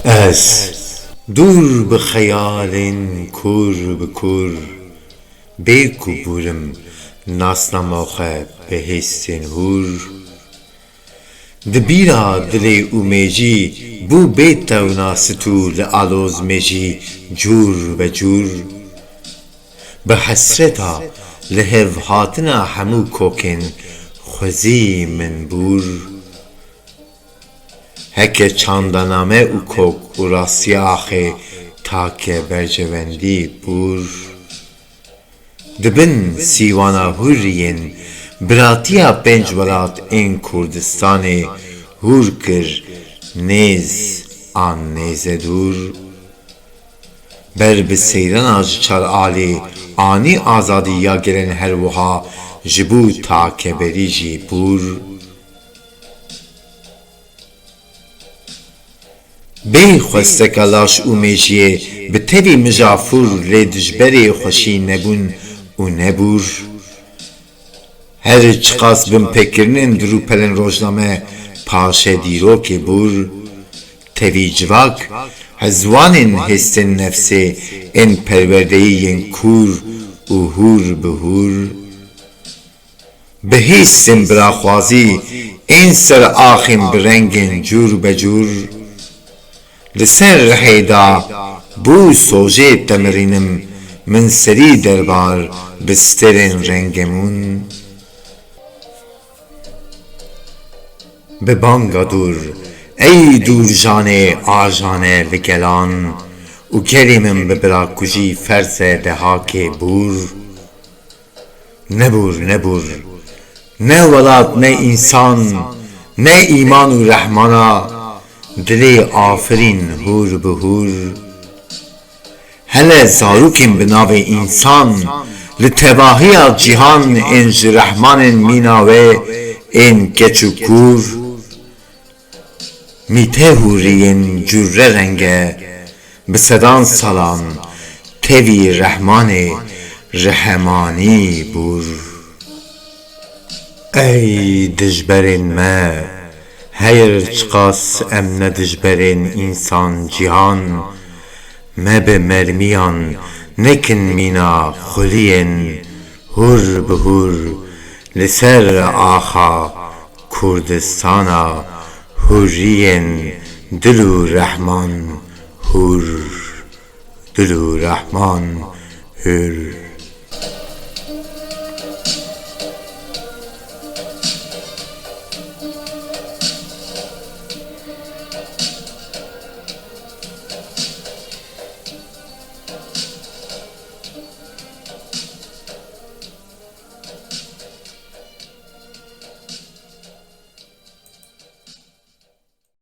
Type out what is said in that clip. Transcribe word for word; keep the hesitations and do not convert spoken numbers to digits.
Ez dûr bi xeyalên kûr bi kûr, bê ku bûrim nasnama xwe bi hêstên hûr. Di bîra dilê û mêjî bû bê tewna stû li alozmêjî cûr be cûr. Bi hesreta li hev hatina hemû kokên xwezî min bûr. Heke çanda name û kok û rastiya axê take berjewendî bûr. Di bin sîwana hûriyên biratiya pênc welat ên Kurdistanê hûr kir nêz an nêze dûr. Ber bi seyrana ji çar alî anî azadî ya gelên her wiha ji bo takeberî jî bûr. Bê xwesteka laş û mêjiyê bi tevî mijafûr lê dijberê xweşî nebûn û nebûr. Her çiqas binpêkirinên di rûpelên rojname paşe dîrokê bûr, tevî civak hezwanên hêstên nefsê ên perwerdeyî yên kûr û hûr bi hûr. Bi hêstên biraxwazî ên ser axên bi rengên cûr be cûr. Li ser rihê da bû sojê temirînim min serî derbar bi stêrên rengemûn. Bi banga dûr, ey dûr janê ajane li gelan û gelê min bi birakujî ferze dehakê bûr. Nebûr, nebûr. Ne welat, ne însan, ne îman û rehmana, dilê afirîn hûr bi hûr. Hele zarokên bi navê însan, li tevahiya cîhan ên ji rehmanên mîna wê ên keç û kûr. Mîte hûriyên cûre renge, bi sedan salan tevî rehmanê rihemanî bûr. Ey dijberên me, heyr çiqas em ne dijberên însan cîhan, me bi mermiyan nekin mîna xuliyên hûr bi hûr li ser axa Kurdistana hûriyên dil û rehman hûr, dil û rehman hûr.